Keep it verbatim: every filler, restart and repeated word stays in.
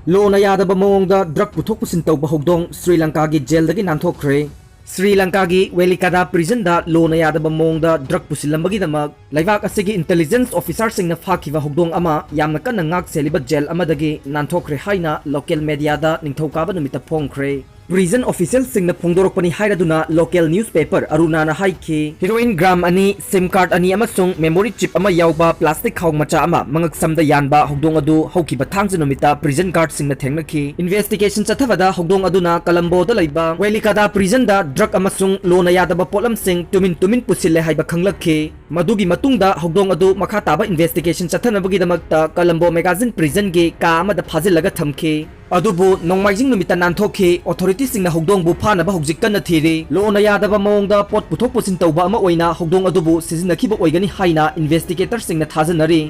ꯂꯣꯅ ꯌꯥꯗꯕ ꯃꯑꯣꯡꯗ ꯗ꯭ꯔꯒ ꯄꯨꯊꯣꯛ ꯄꯨꯁꯤꯟ ꯇꯧꯕ ꯍꯧꯗꯣꯡ ꯁ꯭ꯔꯤ ꯂꯪꯀꯥꯒꯤ ꯖꯦꯜꯗꯒꯤ ꯅꯥꯟꯊꯣꯛꯈ꯭ꯔꯦ꯫ ꯁ꯭ꯔꯤ ꯂꯪꯀꯥꯒꯤ ꯋꯦꯂꯤꯀꯥꯗꯥ ꯄ꯭ꯔꯤꯖꯟꯗ ꯂꯣꯅ ꯌꯥꯗꯕ ꯃꯑꯣꯡꯗ ꯗ꯭ꯔꯒ ꯄꯨꯁꯤꯜꯂꯝꯕꯒꯤꯗꯃꯛ ꯂꯩꯕꯥꯛ ꯑꯁꯤꯒꯤ ꯏꯟꯇꯦꯂꯤꯖꯦꯟꯁ ꯑꯣꯐꯤꯁꯥꯔꯁꯤꯡꯅ ꯐꯥꯈꯤꯕ ꯍꯧꯗꯣꯡ ꯑꯃ ꯌꯥꯝꯅ ꯀꯟꯅ ꯉꯥꯛ ꯁꯦꯜꯂꯤꯕ ꯖꯦꯜ ꯑꯃꯗꯒꯤ ꯅꯥꯟꯊꯣꯛꯈ꯭ꯔꯦ ꯍꯥꯏꯅ ꯂꯣꯀꯦꯜ ꯃꯦꯗꯤꯌꯥꯗ ꯅꯤꯡꯊꯧꯀꯥꯕ ꯅꯨꯃꯤꯠꯇ ꯐꯣꯡꯈ꯭ꯔꯦ꯫ ꯄ꯭ꯔꯤꯖꯟ ꯑꯣꯐꯤꯁꯤꯌꯦꯜꯁꯤꯡꯅ ꯐꯣꯡꯗꯣꯔꯛꯄꯅꯤ ꯍꯥꯏꯔꯗꯨꯅ ꯂꯣꯀꯦꯜ ꯅ꯭ꯌꯨꯁꯄꯦꯄꯔ ꯑꯔꯨꯅꯥꯅ ꯍꯥꯏꯈꯤ, ꯍꯤꯔꯣꯏꯟ ꯒ꯭ꯔꯥꯝ ꯑꯅꯤ, ꯁꯤꯝ ꯀꯥꯔꯗ ꯑꯅꯤ ꯑꯃꯁꯨꯡ ꯃꯦꯃꯣꯔꯤ ꯆꯤꯞ ꯑꯃ ꯌꯥꯎꯕ ꯄ꯭ꯂꯥꯁꯇꯤꯛ ꯈꯥꯎ ꯃꯆꯥ ꯑꯃ ꯃꯉꯛꯁꯝꯗ ꯌꯥꯟꯕ ꯍꯧꯗꯣꯡ ꯑꯗꯨ ꯍꯧꯈꯤꯕ ꯊꯥꯡꯖ ꯅꯨꯃꯤꯠꯇ ꯄ꯭ꯔꯤꯖꯟ ꯒꯥꯔꯗꯁꯤꯡꯅ ꯊꯦꯡꯅꯈꯤ꯫ ꯏꯟꯚꯦꯁꯇꯤꯒꯦꯁꯟ ꯆꯠꯊꯕꯗ ꯍꯧꯗꯣꯡ ꯑꯗꯨꯅ ꯀꯂꯝꯕꯣꯗ ꯂꯩꯕ ꯋꯦꯂꯤꯀꯥꯗꯥ ꯄ꯭ꯔꯤꯖꯟꯗ ꯗ꯭ꯔꯒ ꯑꯃꯁꯨꯡ ꯂꯣꯅ ꯌꯥꯗꯕ ꯄꯣꯠꯂꯝꯁꯤꯡ ꯇꯨꯃꯤꯟ ꯇꯨꯃꯤꯟ ꯄꯨꯁꯤꯜꯂꯦ ꯍꯥꯏꯕ ꯈꯪꯂꯛꯈꯤ꯫ ꯃꯗꯨꯒꯤ ꯃꯇꯨꯡꯗ ꯍꯧꯗꯣꯡ ꯑꯗꯨ ꯃꯈꯥ ꯇꯥꯕ ꯏꯟꯚꯦꯁꯇꯤꯒꯦꯁꯟ ꯆꯠꯊꯅꯕꯒꯤꯗꯃꯛꯇ ꯀꯂꯝꯕꯣ ꯃꯦꯒꯥꯖꯤꯟ ꯄ꯭ꯔꯤꯖꯟꯒꯤ ꯀꯥ ꯑꯃꯗ ꯐꯥꯖꯤꯜꯂꯒ ꯊꯝꯈꯤ꯫ ꯑꯗꯨꯕꯨ ꯅꯣꯡꯃꯥꯏꯖꯤꯡ ꯅꯨꯃꯤꯠꯇ ꯅꯥꯟꯊꯣꯛꯈꯤ꯫ ꯑꯣꯊꯣꯔꯤꯇꯤꯁꯤꯡꯅ ꯍꯧꯗꯣꯡꯕꯨ ꯐꯥꯅꯕ ꯍꯧꯖꯤꯛ ꯀꯟꯅ ꯊꯤꯔꯤ꯫ ꯂꯣꯅ ꯌꯥꯗꯕ ꯃꯑꯣꯡꯗ ꯄꯣꯠ ꯄꯨꯊꯣꯛ ꯄꯨꯁꯤꯟ ꯇꯧꯕ ꯑꯃ ꯑꯣꯏꯅ ꯍꯧꯗꯣꯡ ꯑꯗꯨꯕꯨ ꯁꯤꯖꯤꯟꯅꯈꯤꯕ ꯑꯣꯏꯒꯅꯤ ꯍꯥꯏꯅ ꯏꯟꯚꯦꯁꯇꯤꯒꯦꯇꯔꯁꯤꯡꯅ ꯊꯥꯖꯅꯔꯤ꯫